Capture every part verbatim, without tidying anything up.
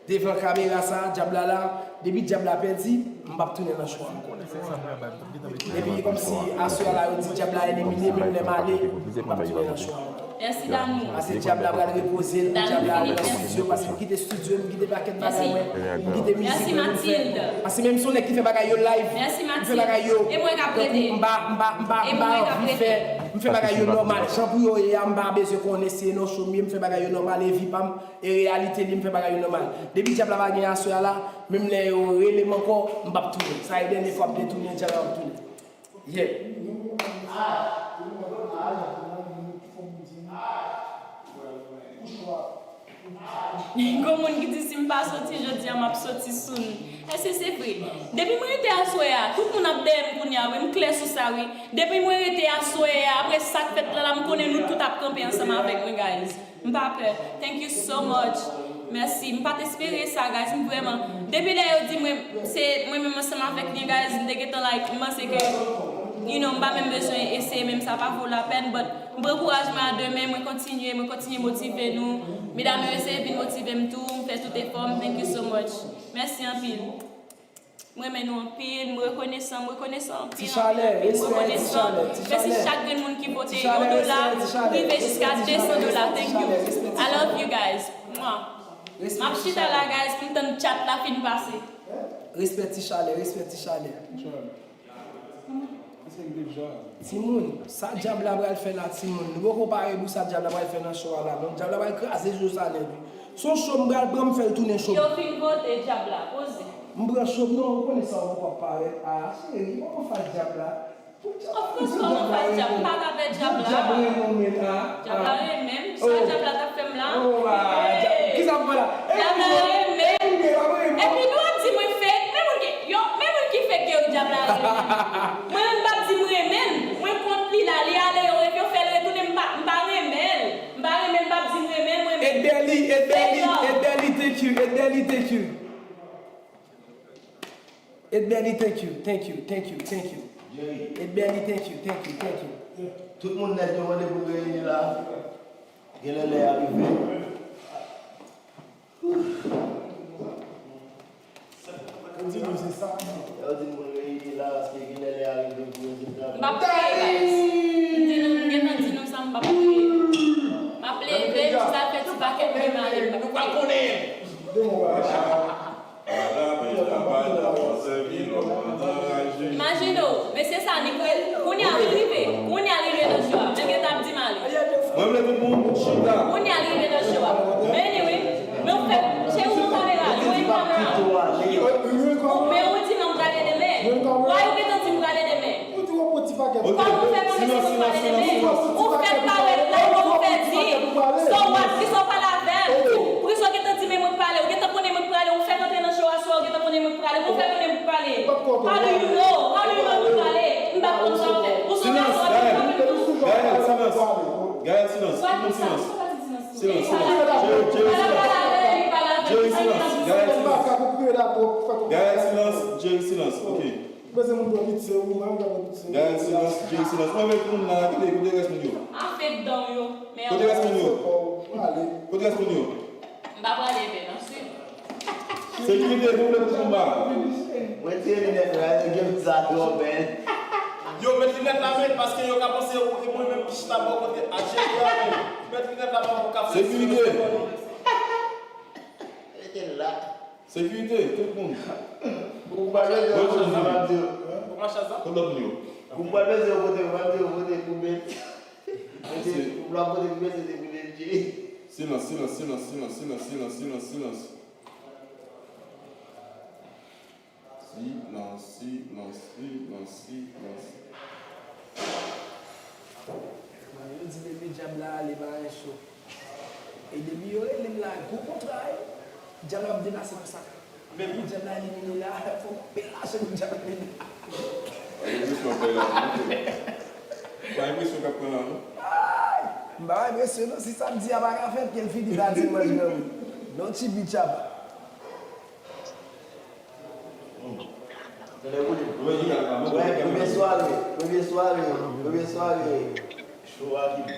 Devan kamera sa, dyab la la, depi dyab la pèdi, m p ap tounen nan show a. Depi kòmsi aswè a la yo di dyab la elimine, menm lè m ale, m p ap tounen nan show a. Mèsi damou. Paske dyab la pral repoze l, dyab la ale nan estidyo, paske m kite estidyo, m kite pakèt bagay mwen, m kite mizik mwen pou m fè. Paske menm si yon nèg ki fè bagay yo live, m fè bagay yo, tankou m pa, m pa, m pa, m pa anvi fè, m fè bagay yo nòmal. Jan pou yo ye a, m pa bezwen konnen si e nan show m ye, m fè bagay yo nòmal, e vi pa m. E reyalite li, m fè bagay yo nòmal. Depi dyab la pa gen aswè a la, menm lè yo rele m ankò, m p ap tounen. Sa e dènye fwa m te tounen, dyab la p ap tounen. Yeah. Gon moun ki di si m pa soti jodi a, m ap soti soon. Èske se vre? Depi m rete aswè a, tout moun ap dèyè m kounye a, wi, m klè sou sa, wi. Depi mwen rete aswè a, apre sa k fèt la, la, m konnen nou tout ap kanpe ansanm avèk mwen, guys. M pa pè. Thank you so much. Mèsi. M pa t espere sa, guys. M vrèman. Depi lè yo di mwen, se mwen menm ansanm avèk li, guys, m te gentan like, m panse ke, you know, m pa menm bezwen eseye, menm sa pa vo lapèn, but m pran kouraj mwen a de men, mwen kontinye, mwen kontinye motive nou. Medam yo eseye vin motive m tou, m fè tout efò m. Thank you so much. Mèsi anpil. M renmen nou anpil, m rekonesan, m rekonesan anpil, anpil, anpil, m rekonesan. Mèsi chak grenn moun ki vote yon dola, rive jiska de san dola. Thank you. I love you guys. Mwa. M ap chita la, guys, pou m tann chat la fin pase. Respè Ti Chalè, respè Ti Chalè. Timoun, sa dyab la pral fè la, timoun? Nou poko pare pou sa dyab la pral fè nan show a la, non. Dyab la pral kraze show sa nèt, wi. Se yon show m pral pran, m fè l tounen show m. Yo fin vote dyab la, poze. M pran show m, non, ou konnen sa, ou poko ap parèt. Ah, cheri, ou poko fas dyab la. Of course, kòman fas dyab? M pa ka pè dyab la. Dyab renmen w, men, ah. Dyab la renmen m. Sa dyab la t ap fè m la? Oh, ah, dyab, kisa m fè la? Dyab la renmen m. Epi nou ap di mwen fake, men moun ki, yo, men moun ki fake yo, dyab la renmen m. Mwen menm m p ap di m renmen l. Mwen kont li la, li ale, yo, yo fè l retounen, m pa, m pa renmen l. M pa renmen l, m p ap di m renmen l, mwen menm. Edberly, Edberly, Edberly, thank you, Edberly, thank you. Edberly, thank you, thank you, thank you, thank you. Edberly, thank you, thank you, thank you. Tout moun nèt yo mande pou reyini la. Genlè lè a rive. Ou di nou se sa. Yo di moun reyini la paske genlè lè a rive pou rezilta. M p ap kriye, guys. M di nou, m gentan di nou sa, m p ap kriye. M ap leve, m jis al fè ti pakèt mwen, m ale. Nou pral konnen. Imajine w, mesye sa, li kwè, kounye a, li rive, kounye a, li rive nan show a, men gentan ap di m ale. Mwen vle tout moun chita. Kounye a, li rive nan show a. Men anyway, men w fè, cheri, ou kamera, ou kamera. Men ou di m prale demen. Why ou gentan di m prale demen? Kòman ou fè konnen si mwen prale demen? Ou fèk parèt la, ou fè di. So what? Kisa w pale avè m? Poukisa w gentan di men mwen prale? Ou gentan konnen mwen prale? Ou fèk antre nan show a swa, ou gentan konnen mwen prale? Ou fèk konnen mwen prale? How do you know? How do you know mwen prale? M pa konn sa w fè. Ou se yon gason, ou pa konn sa w fè. Gaël, silans. Gaël, silans. Tout moun silans. Silans, silans. Jerry, Jerry, silans. Jerry, silans. Gaël, silans. Gaël, silans. Jerry, silans. Ok. Bezwen moun pran pitye, wi, mwen, mwen pran pitye. Gaël, silans, Jerry, silans. Mwen, men moun la, tande, kote rès moun yo? Afè dan yo, men. Kote rès moun yo? Kote rès moun yo? M pa prale, men, non, swiv. Sekirite, nou vle pou konba. Mwen tire linèt mwen, nèg yo di sa twò bèl. Yo, met linèt la, men, paske yo ka panse ou e mwen menm ki chita bò kote a Jerry a, men. Met linèt la, men, ou ka fè. Sekirite. Rete la. Sekirite, tout moun. Ou pa bezwen yo vote, sa m ap di yo. Pou machin sa? Kot lòt moun yo? Ou pa bezwen yo vote, ou pa bezwen yo vote pou Ben. Ou pa vote pou Ben, se te pou Benji. Silans, silans, silans. Silans, silans, silans, silans. Yo di depi dyab la ale pa gen cho. E depi yo rele m la, gwo kontra, wi. Dyab la ap depase konsa. Depi dyab la elimine la, fò m peye lajan pou dyab la elimine. Pa gen presyon, pa gen presyon k ap pran la, non? Ay! M pa gen presyon, non. Si samdi a pa ka fèt, ke l fini pa dimanch, granmoun. Non, ti bitch apa. Wè, premye sware, premye sware, premye sware. Cho a ki bèl.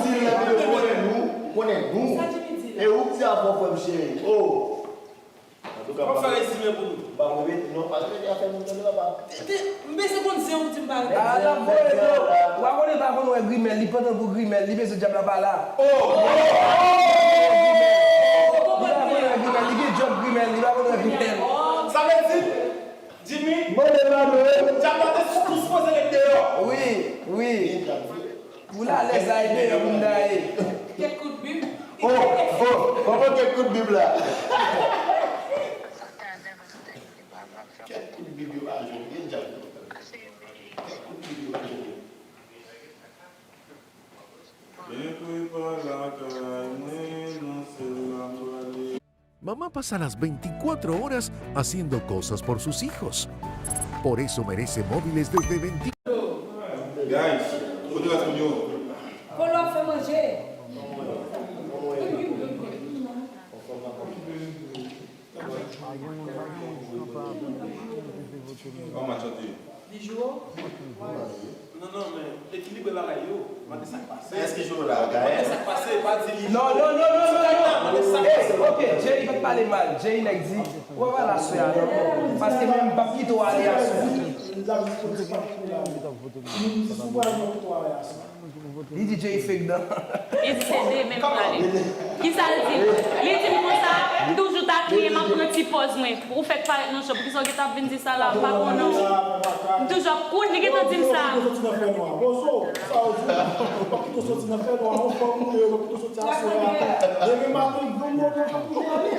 di lè, men ou konnen nou, ou konnen nou. E ou k di avè w, frè m cheri. Oh. Antouka, m ap fè rezime pou nou. M pa repete, non, pa repete afè moun tande papa. M bezwen konn zen ou di m pa repete. Ah, l ap voye do. Ou pa konnen l pa konn wè grimèl, li pran tan pou grimèl, li bezwen dyab la pa la. Oh! Li pa konn wè grimèl, li gen dyòb grimèl, li pa konn wè grimèl. Sa vle di, Jimmy, dyab la te tou sipoze ret deyò. Wi, wi. Pou l alèz la, e deyò pou m ta ye. Kèk kout bib. Oh, oh, oh, kèk kout bib la. Kèk kout bib yo pa jwenn, gen djab yo. Kèk kout bib yo pa jwenn. Mwen prepa lakay mwen, nan sèl la m prale. Mamá pasa las veinticuatro horas haciendo cosas por sus hijos. Por eso merece móviles desde veinte. Guys, kote rès moun yo? Kòman w ap fè manje? Kòman w ap chante? Li jwe? Non, non, men ekilibre bagay yo. Mande sa k pase. Èske jwe la, Gaël? Mande sa k pase, pa di li jwe. Non, non, non, non, non, non. Mande sa k pase. Hey, ok, Jay pa t pale mal. Jay nèk di, ou pa pale aswè a non. Paske menm m p ap kite w ale aswè. Li di Jay fake dan. Li di se demen m prale. Kisa l di m? Li di m konsa, m toujou takyen, m ap pran ti pòz mwen. Ou fèk parèt nan cho, poukisa w gentan ap vin di sa la? M pa konnen w. M toujou ap konnen, li gentan di m sa. Soti nan fènwa. Bozo, sa w di? W ap kite w soti nan fènwa, yon fanm ou ye, w ap kite w soti aswè a. Demen maten, granmoun nan ap kouri ale.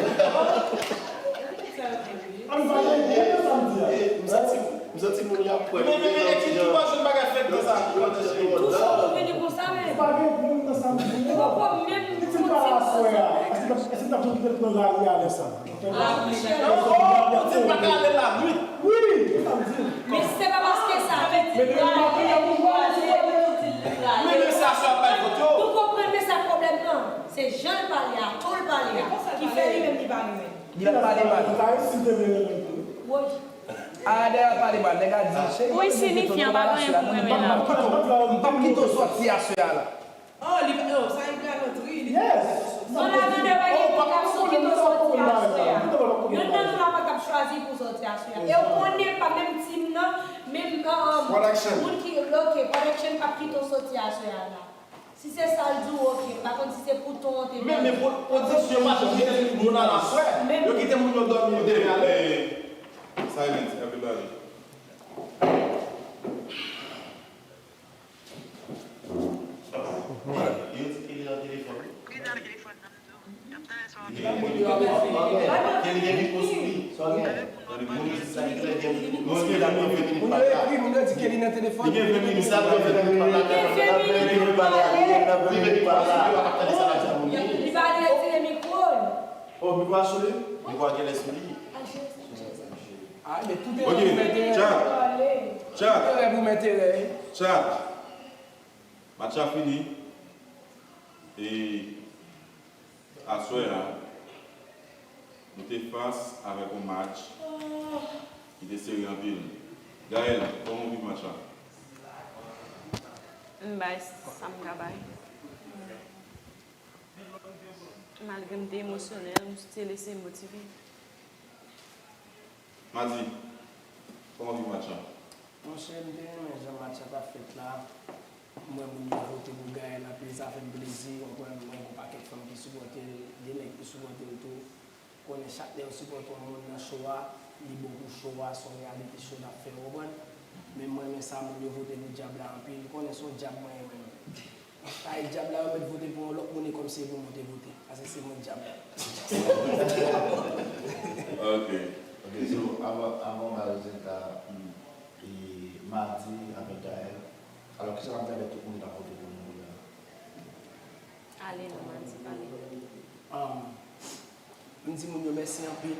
Ann pale byen nan sa m di a. M santi, m santi moun y ap kwè. Men, men, men, ekip ki pa jwenn bagay fèk nan sa. Toujou ou vini konsa, men. Pa gen moun nan sa m di a. Ou poko menm. Li di l pa aswè a. Èske, èske l t ap janm kite l pran lari a lè sa? Ah, monchè. Non, ou di l pa ka ale lannwit. Wi, se sa m di. Men se pa paske sa vle di l prale, li prale, li di l li prale. Men, men se aswè ap bay vòt yo. Nou konprann, men sa pwoblèm nan. Se jan l pale a, ton l pale a, ki fè li menm li pa renmen. Li ap pale mal. Woy. Ah, dèyè ap pale mal, nèg a di, cheri, wi, signifiyan pa gen anyen pou mwen renmen la. M p ap kite w soti aswè a la. Oh, li, oh, sa e galanterie, li. Yes. Son la nan de bagay pou k ap soti, pou soti aswè a. Youn nan nou la pa t ap chwazi pou soti aswè a. E w konnen pa menm team nan, menm, um, moun ki, ok, production p ap kite w soti aswè a la. Si se sa l di w, ok. M pa konn si se pou ton an te. Men, men pwo-, pwodiksyon pa janm gen moun al aswè. Yo kite moun yo dòmi, yo demen ale. Silence, everybody. Yo di ke li nan telefòn. Li nan telefòn nan. Li gen mikwo sou li. Sa w gen? Moun yo di sa ki klè gen mikwo. Moun yo ekri, moun yo di ke li nan telefòn. Li gen ven minit, sa l gen ven minit. Li gen ven minit pou l pale. Li gen ven minit pou l pale. Li pa retire mikwo l. Oh, mikwo a sou li? Mikwo a genlè sou li. Ah, men tout erè pou mete. Chat. Chat. Tout erè pou mete. Chat. Match la fini. E aswè a, nou te fas avèk yon match ki te sere anpil. Gaël, kòman w viv match la? M bay sa m ka bay. Malgre m te emosyonèl, m te lese m motive. Madi, kòman w viv match la? Monchè, m te renmen jan match la t ap fèt la. M wè moun yo vote pou Gaël anpil, sa fè m plezi, w konprann, m wè gon pakèt fanm ki sipòte l, gen nèg ki sipòte l tou. Konnen chak lè yo sipòte yon moun nan show a, li bon pou show a, se yon reyalite show n ap fè, w konprann? Men m renmen sa, moun yo vote pou dyab la anpil, konnen se yon dyab mwen ye menm. Sa e dyab la, yo mèt vote pou yon lòt moun, e kòmsi e pou mwen te vote. Paske se mwen dyab la. Ok. Ok, so, avan, avan w bay rezilta, e, madi avèk Gaël, alò, kisa w ap di avèk tout moun ki t ap vote pou nou kounye a? Ale non, madi, pale. Um, m di moun yo mèsi anpil.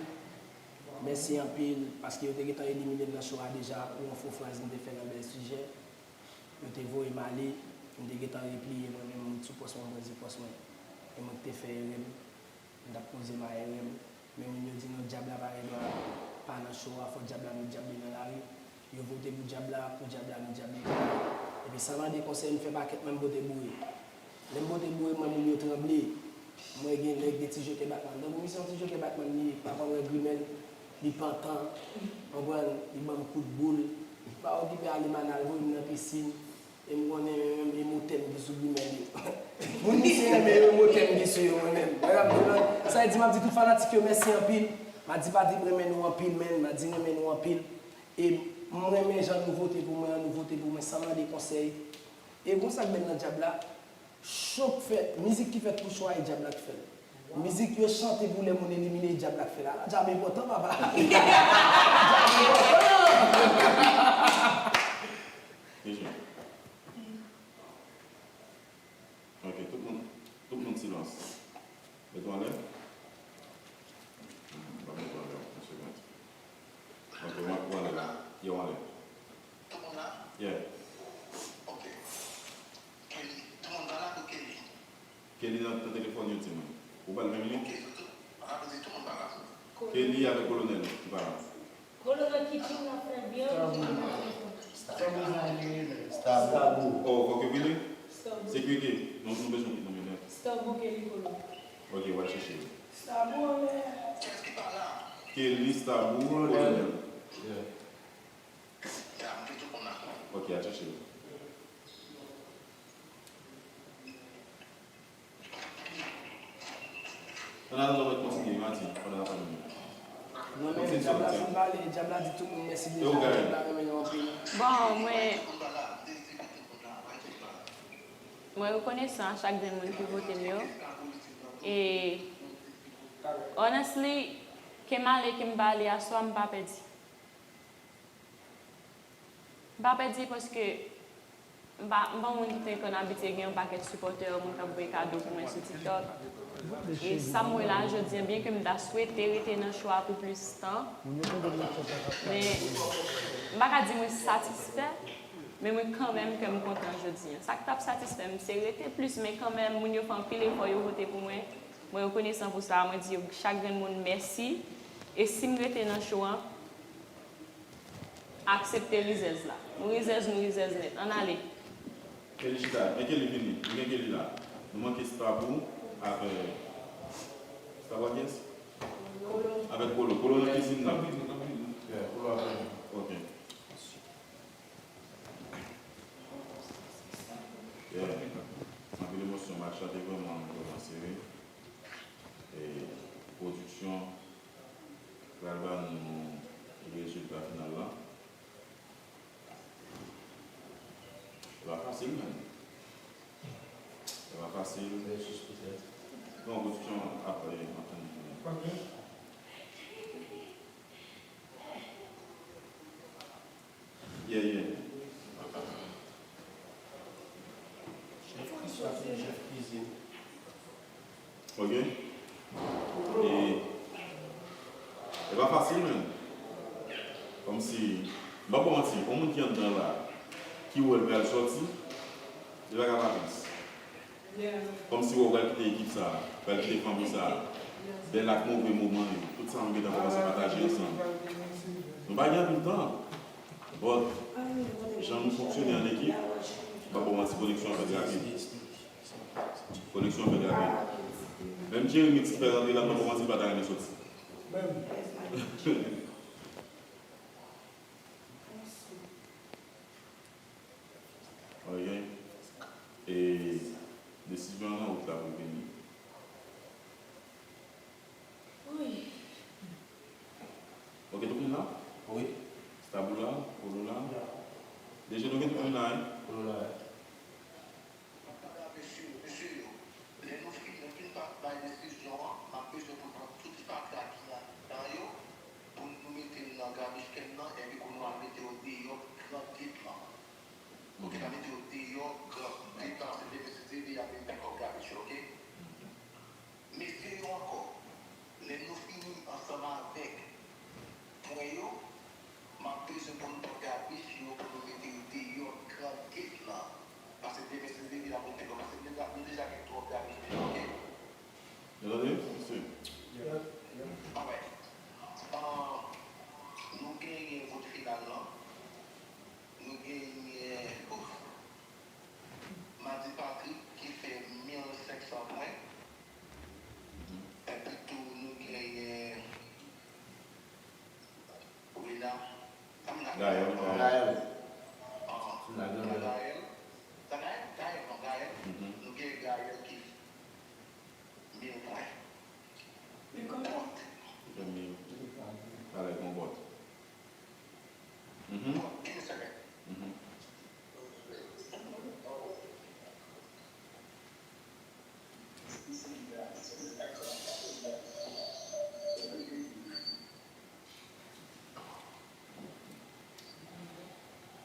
Mèsi anpil, paske yo te gentan elimine m nan show a deja, pou yon fo fraz m te fè nan Bèl Sijè. Yo te voye m ale, m te gentan repliye mwen menm, m sou pòs mwen, mwen di pòs mwen. E mwen ki te fè erè m, m t ap poze m a erè m. Men moun yo di non, dyab la pa gen dwa pa nan show a, fò dyab la nou dyab li nan lari. Yo vote pou dyab la, pou dyab la nou dyab li nan lari. Epi san mande konsèy, m fè pakèt mwen m pote boure. Lè m pote boure, m wè moun yo tranble. M wè gen nèg, de ti jokè Batman. Tankou misye yon ti jokè Batman li ye, papa m wè grimèl, li pantan, konprann, li ban m kout boul. Pa okipe ale, m al voye m nan pisin. E m konnen men menm e motè m ki sou grimèl yo. Moun misye renmen yo, e motè m ki sou yo mwen menm. Wè, m ap di nou, sa vle di m ap di tout fanatik yo mèsi anpil. M a di Patrick m renmen nou anpil, menn, m a di renmen nou anpil. E m renmen jan nou vote pou mwen an, nou vote pou mwen san mande konsèy. E gon sa k bèl nan dyab la, show k fèt, mizik ki fèt pou show a, e dyab la k fè l. Mizik yo chante pou lè moun elimine, e dyab la k fè l. Ala dyab enpòtan, papa. Dyab enpòtan. Ki jan? Ok, tout moun, tout moun silans. Mete w anlè. Hmm, m ap mete w anlè, yon segond. Ok, w, w anlè la. Yeah, w anlè. Tout moun la? Yeah. Ok. Kelly, tout moun pa la pou Kelly? Kelly nan, nan telefòn, yo di mwen. Ou pa l menm li? Ok, tout, tout, an ap di tout moun pa la. Kelly avèk Kolonèl ki pa la. Kolonèl ki king la fè byen, ki king la fè fò. Stabo. Oh, fòk yo vini? Stabo. Sekirite, nou, nou bezwen kit nan milè. Stabo, Kelly, Kolo. Ok, w al chèche yo. Stabo anlè. Kiyès ki pa la? Kelly, Stabo, Kolonèl. Kolonèl. Yeah. Ya, m te tou konn la. Ok, al chèche yo. An atandan, mwen kontinye, Mati, pandan n ap pale. Non, men dyab la fin pale, dyab la di tout moun mèsi deja, dyab la renmen nou anpil. Bon, mwen, mwen rekonesan a chak grenn moun ki vote m yo. E, honestly, ke m ale, ke m pa ale, aswè a m pa pèdi. M pa pèdi paske m pa, m pa yon moun ki te konn abitye gen yon pakèt sipòtè, moun k ap voye kado pou mwen sou TikTok. E sa m wè la jodi a, byenke m ta swete rete nan show a pou plis tan, men m pa ka di mwen satisfè, men mwen kanmenm kè m kontan jodi a. Sa k t ap satisfè m, se rete plis, men kanmenm, moun yo fè anpil efò, yo vote pou mwen. Mwen rekonesan pou sa, mwen di yo chak grenn moun mèsi. E si m rete nan show a, aksepte rizèz la. Nou rizèz, nou rizèz nèt. Ann ale. Kelly chita. Men Kelly vini. Nou gen Kelly la. Nou manke Stabo avèk, Stabo ak kiyès? Avèk Kolo. Kolo nan kizin nan. Yeah, Kolo avèk nou. Ok. Yeah. Anpil emosyon, match la te vrèman, vrèman sere. E pwodiksyon pral ba nou rezilta final la. Se pa fasil, menm. Se pa fasil. Vèsis poutèt. Non, pwodiksyon ap, ap tann. Ok. Yeah, yeah. Chèf kizin. Ok. E, e pa fasil, menm. Kòmsi, m pa ba w manti, yon moun ki anndan la, ki wè l pral sòti, li pa ka pa tris. Kòmsi wè w pral kite ekip sa a, pral kite fanmi sa a. Bèl ak move moman yo. Tout sa nou gentan kòmanse pataje ansanm. Nou pa gen anpil tan. But, jan nou fonksyone an ekip, m pa ba w manti, koneksyon an fèt rapid. Koneksyon an fèt rapid. Menm Jeremy ki fè rantre la, m pa ba w manti, li pa ta renmen soti. Ok. E desizyon an nan wout la pou l vini. Wi. Ok, tout moun la? Wi. Stab ou la? Polo la? Deje nou gen tout moun la, wi? Polo la, wi. Mesye, mesye yo, lè nou fin, lè nou fin pa-, bay desizyon an, m ap bezwen pou n pran tout fatra ki anndan yo, pou nou mete l nan gabich kenn nan, epi pou nou al mete yo deyò gran gate lan. Ok, n a mete yo deyò gran gate lan, se demen si Dye vle y ap vin pikòp gabich yo, ok? Mesye yo ankò, lè nou fini ansanm avèk pwen yo, m ap bezwen pou n pran gabich yo pou nou mete yo deyò gran gate lan. Paske demen si Dye vle y ap vin pikòp, paske nou deja, nou deja gen twòp gabich deja, ok? Yo tande? Mesi. Alright. Ah, nou genyen vot final lan. Nou genyen, oh, Madi Patrick ki fè mil senk san pwen. Epi tou, nou genyen Rina. Gaël, Gaël. Gaël. Ah, Gaël. Sa Gaël? Gaël, non, Gaël. Mhm. Nou genyen Gaël ki mil pwen. Li konn bòt. Li fè mil. Alè, konn bòt. Mhm. Mhm.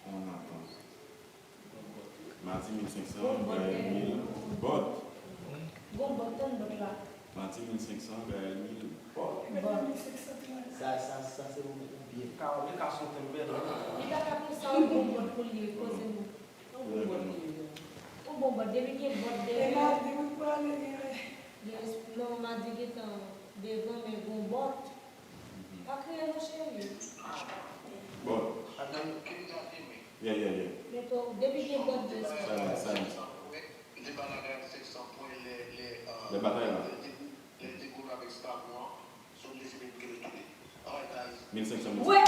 On attend. Mati mil senk san, Gaël mil. Bòt. Gon bòt, tann bòt la. Mati mil senk san, Gaël mil. Bòt. Sa, sa, sa se yon byen. Ka, li ka sote m byen. Li pa ka konsa, yon bon bòt pou li ye, koze nou. Yon bon bòt pou li ye. Yon bon bòt, depi gen bòt devan. E Madi wi pou ale genyen. Gen, non, Madi gentan devan, men gon bòt. Pa kriye non, cheri. Bon. Yeah, yeah, yeah. Men to, depi gen bòt de sa. Silence, silence. Lè batay la. Mil senk san, mil senk san. Wè!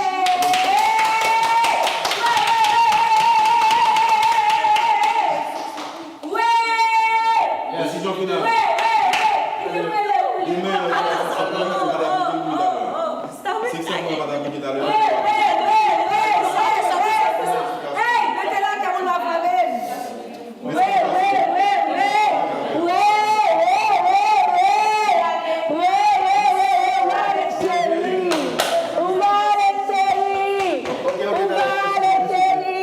Wè! Desizyon final. Wè, wè, wè. Demen, sa pran, ou pa ta aplike l pou li dakò. Senk san pwen pa ta aplike talè. Wè, wè, wè, wè. Hey, mete l atè, moun va frape m. Wè, wè, wè, wè. Wè, wè, wè, wè. Wè, wè, wè, wè, Marek Seri. Ou Marek Seri. Ou Marek Seri.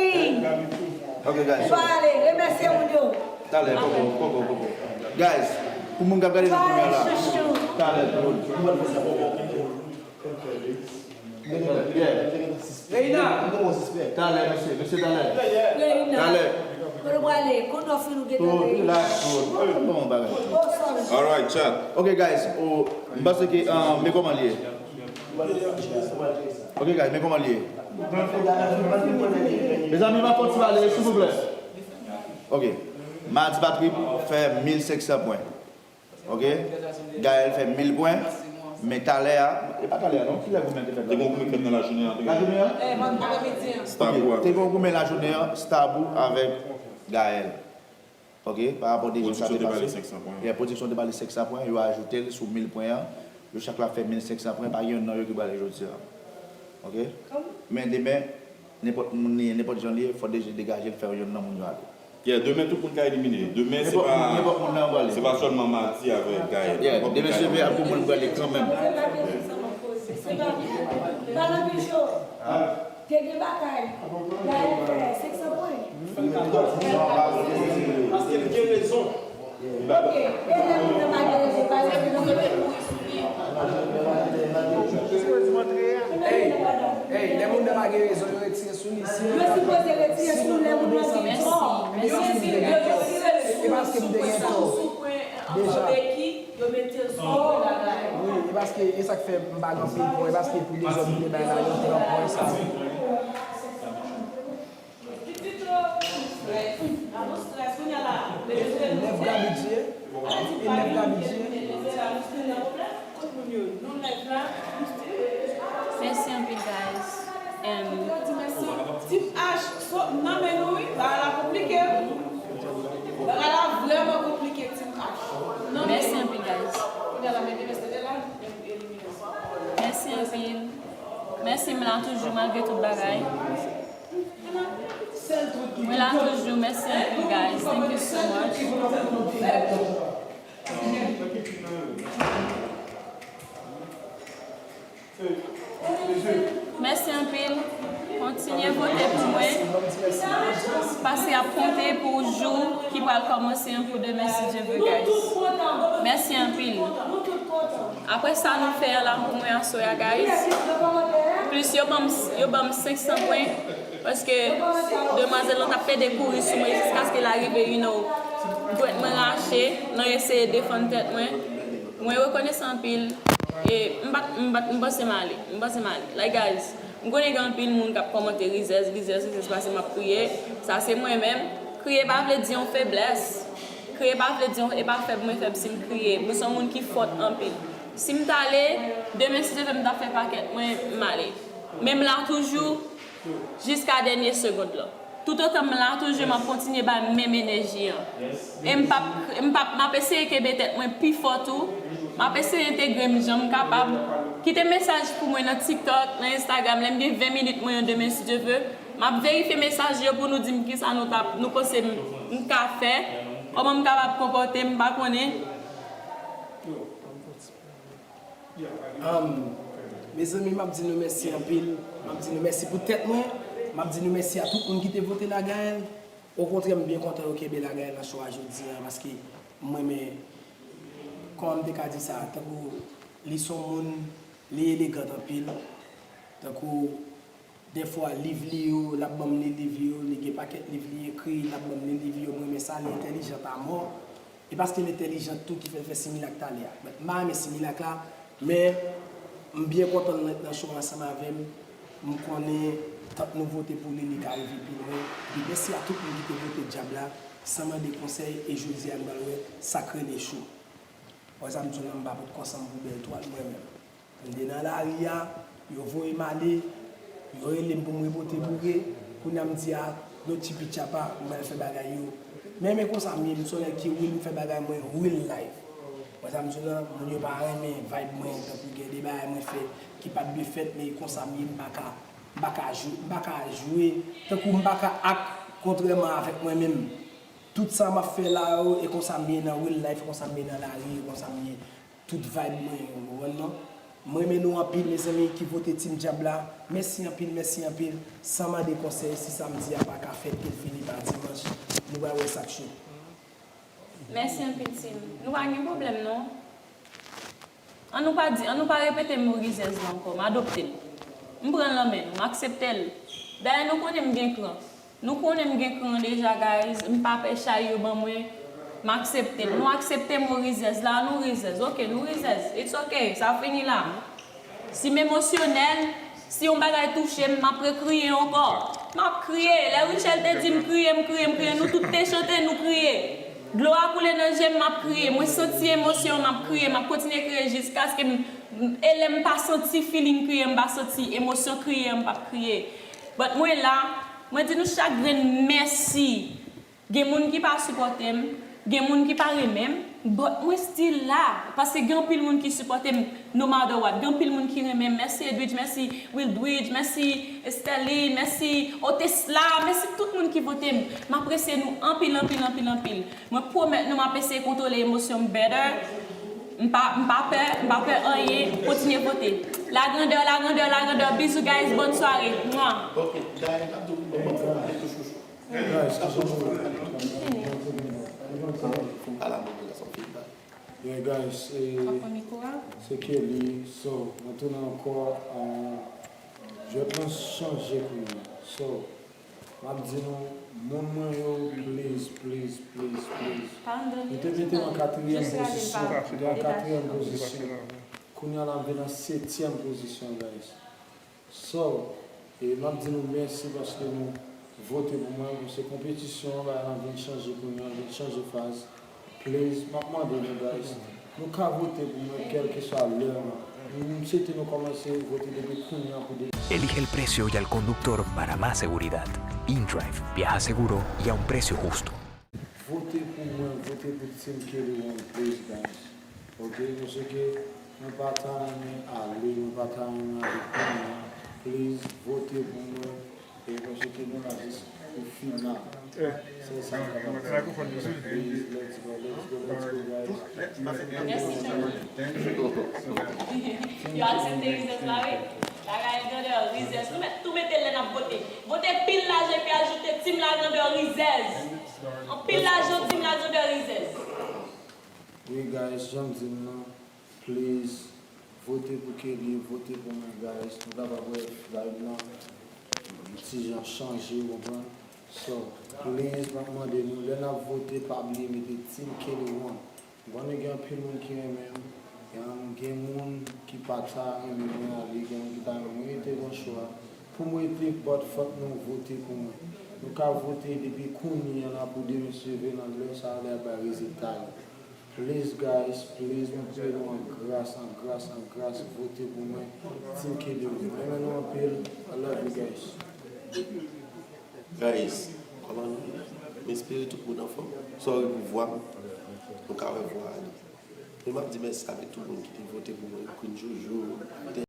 Ok, guys, so. Ou pa ale, remèsye moun yo. Talè, koko, koko, koko. Guys, pou moun k ap gade nou kounye a la. Talè, pou moun. Yeah. Reina. Talè, mesye, mesye, talè. Reina. Talè. Kote w prale? Kote w fin ou gentan? Relax, bro. Bon bagay. Oh, sorry. Alright, chat. Ok, guys, oh, m panse ke, um, men kòman l ye. Ok, guys, men kòman l ye. Mezanmi, m ap fè yon ti pale, silvouplè. Ok. Madi Patrick fè mil senk san pwen. Ok? Gaël fè mil pwen. Men talè a, e pa talè a non, kilè goumen te fèt la? Te gen yon goumen ki fèt nan lajounen an, te gen. Lajounen an? Eh, man, aprèmidi an. Ok, te gen yon goumen lajounen an, Stabou avèk Gaël. Ok, pa rapò de jan sa te pase. Pwodiksyon te ba li senk san pwen. Yeah, pwodiksyon te ba li senk san pwen, yo ajoute l sou mil pwen an. Yo chak la fè mil senk san pwen, pa gen yonn nan yo ki prale jodi a. Ok? Men demen, nenpòt moun li ye, nenpòt jan li ye, fò deje degaje l, fè yonn nan moun yo ale. Yeah, demen tout moun ka elimine. Demen se pa, nenpòt moun nan prale. Se pa sèlman Madi avèk Gaël. Yeah, demen se vre, ap gon moun prale kanmenm. Se pa, pa nan bicho. Te gen batay. Gaël fè senk san pwen. Paske l gen rezon. Ok, e lè moun nan pa gen rezon, pa gen rezon. Ey, ey, lè moun nan pa gen rezon, yo retire sou li. Yo sipoze retire sou lè moun nan gen tò. Yo sipoze retire li. E paske m te gen tò deja. Wi, e paske e sa k fè m pa gen anpil pwen, e paske pou dezòd m te bay la, yo te nan pwen sa. Nèf Gaby t ye? E nèf Gaby t ye? Mèsi anpil, guys. And Team H, sot nan men nou wi, bagay la konplike. Bagay la vrèman konplike, Team H. Mèsi anpil, guys. Mèsi anpil. Mèsi, m la toujou malgre tout bagay. Mwen la toujou, mèsi anpil, guys. Thank you so much. Mèsi anpil. Kontinye vote pou mwen. Paske y ap konte pou jou ki pral kòmanse an pou demen, si Dye vle, guys. Mèsi anpil. Apre sa nou fè a la pou mwen aswè a, guys. Plis yo ban m, yo ban m senk san pwen. Paske demwazèl lan t ap pede kouri sou mwen jiskaske l arive, you know, dwèt mwen rache nan eseye defann tèt mwen. Mwen rekonesan anpil. E m pa t, m pa t, m panse m ale. M panse m ale. Like, guys, m konnen gen anpil moun k ap kòmante rizèz, rizèz, rizèz, paske m ap kriye. Sa se mwen menm. Kriye pa vle di yon feblès. Kriye pa vle di yon, e pa fèb mwen fèb si m kriye. Mwen se yon moun ki fòt anpil. Si m t ale, demen, si Dye vle, m t ap fè pakèt mwen, m ale. Men m la toujou. Jiska dènye segond lan. Toutotan m la toujou, m ap kontinye bay menm enèji an. E m p ap, m p ap, m ap eseye kenbe tèt mwen pi fò tou. M ap eseye entegre m jan m kapab. Kite mesaj pou mwen nan TikTok, nan Instagram, lè m gen ven minit mwen yo demen, si Dye vle. M ap verifye mesaj yo pou nou di m kisa nou t ap, nou panse m, m ka fè, kòman m kapab konpòte m, m pa konnen. Anm, mezanmi, m ap di nou mèsi anpil. M ap di nou mèsi pou tèt mwen. M ap di nou mèsi a tout moun ki te vote Lagaëlle. Okontrè, m byen kontan yo kenbe Lagaëlle nan cho a jodi a, paske m renmen, kòman m te ka di sa, tankou li se yon moun, li elegant anpil. Tankou Dèfwa, liv li yo, l ap ban m li liv yo, li gen pakèt liv li ekri, l ap ban m li liv yo, m renmen sa, li entèlijant amò. E paske l entèlijant tou ki fè l fè similak talè a. But m pa renmen similak la, men m byen kontan l ret nan cho ansanm avè m. M konnen tank nou vote pou li, li ka rive pi lwen. Epi mèsi a tout moun ki te vote dyab la, san mande konsèy, e jodi a nou pral wè sa k rele cho. Wè sa m di w lan, m pa pot konsan m pou bèl twal mwen menm. M te nan lari a, yo voye m ale, yo rele m pou m repote boure, kounye a m di a, no chipi chapa, m pral fè bagay yo. Men, men konsa m ye, m se yon nèg ki real, m fè bagay mwen real life. Wè sa m di w lan, moun yo pa renmen vibe mwen, tankou gen de bagay mwen fè ki pa t dwe fèt, men e konsa m ye, m pa ka, m pa ka jwe, m pa ka jwe, tankou m pa ka act kontrèman avèk mwen menm. Tout sa m ap fè la yo, e konsa m ye nan real life, e konsa m ye nan lari, e konsa m ye. Tout vibe mwen, ou konprann non? M renmen nou anpil, mezanmi, ki vote Team Dyab la. Mèsi anpil, mèsi anpil. San mande konsèy, si samdi a pa ka fèt, ke l fini pa dimanch, nou pral wè sa k cho. Mèsi anpil, Team. Nou pa gen pwoblèm, non. An nou pa di, an nou pa repete mo rizèz la ankò, m adopte l. M pran l nan men nou, m aksepte l. Dayè nou konnen m gen kran. Nou konnen m gen kran deja, guys. M pa pè chay yo ban mwen. M aksepte l. Nou aksepte mo rizèz la, nou rizèz. Ok, nou rizèz. It's ok, sa fini la. Si m emosyonèl, si yon bagay touche m, m ap rekriye ankò. M ap kriye. Lè Rutshelle te di m kriye, m kriye, m kriye, nou tout te chante, nou kriye. Dlo a koule nan je m, m ap kriye. Mwen santi emosyon, m ap kriye. M ap kontinye kriye jiskaske m, m, e lè m pa santi feeling kriye, m pa santi emosyon kriye, m p ap kriye. But mwen la, mwen di nou chak grenn mèsi. Gen moun ki pa sipòte m, gen moun ki pa renmen m, but mwen still la, paske gen anpil moun ki sipòte m, no matter what. Gen anpil moun ki renmen m. Mèsi Edwidge, mèsi Wildwidge, mèsi Esterline, mèsi Otesla, mèsi tout moun ki vote m. M apresye nou anpil, anpil, anpil, anpil. Mwen pwomèt nou m ap eseye kontwole emosyon m better. M pa, m pa pè, m pa pè anyen. Kontinye vote. La grandeur, la grandeur, la grandeur. Bizou, guys. Bòn sware. Mwa. Guys, kijan nou ye? Yeah, guys, se, se Kelly. So, mwen tounen ankò, uh, jwèt lan chanje kounye a. So, M ap di nou, moun mwen yo, please, please, please, please. Nou te mete m an katriyèm pozisyon, nou te an katriyèm pozisyon. Kounye a la m vin an setyèm pozisyon, guys. So, e m ap di nou mèsi paske nou vote pou mwen. Bon, se konpetisyon an, bagay lan vin chanje kounye a, vin chanje faz. Please, m ap mande nou, guys, nou ka vote pou mwen kèlkeswa lè an. M swete nou kòmanse vote depi kounye a pou de. Elige el precio y al conductor para más seguridad. InDrive, viaja seguro y a un precio justo. Vote pou mwen, vote pou Team Kelly One, please, guys. Ok, paske mwen pa ta renmen ale, mwen pa ta renmen ale kounye a. Please, vote pou mwen. E paske nou la jis pou final. Se sa m kapab di. Please, let's go, let's go, let's go, guys. Yo aksepte rizèz la wi. Bagay grandè rizèz. Nou mèt tou mete l lè n ap vote. Vote pil lajan epi ajoute Team Lagrandè rizèz. Anpil lajan Team Lagrandè rizèz. Wi, guys, jan m di n nan, please, vote pou Kelly, vote pou mwen, guys. Nou kapab wè vibe lan ti jan chanje, ou konprann? So, please, m ap mande nou, lè n ap vote, pa bliye mete Team Kelly One. M konnen gen anpil moun ki renmen m, gen, gen moun ki pa ta renmen mwen ale, gen moun ki ta renmen mwen rete nan cho a. Pou m rete, but fòk nou vote pou mwen. Nou ka vote depi kounye a la pou demen se leve nan lè sa a, lè y ap bay rezilta yo. Please, guys, please, mwen priye nou an gras, an gras, an gras, vote pou mwen. Team Kelly, mwen renmen nou anpil. I love you, guys. Guys, kòman nou ye? M espere tout moun anfòm. Sorry pou vwa m. Nou ka wè vwa a li. Men m ap di mèsi avèk tout moun ki te vote pou mwen. Queen Jojo,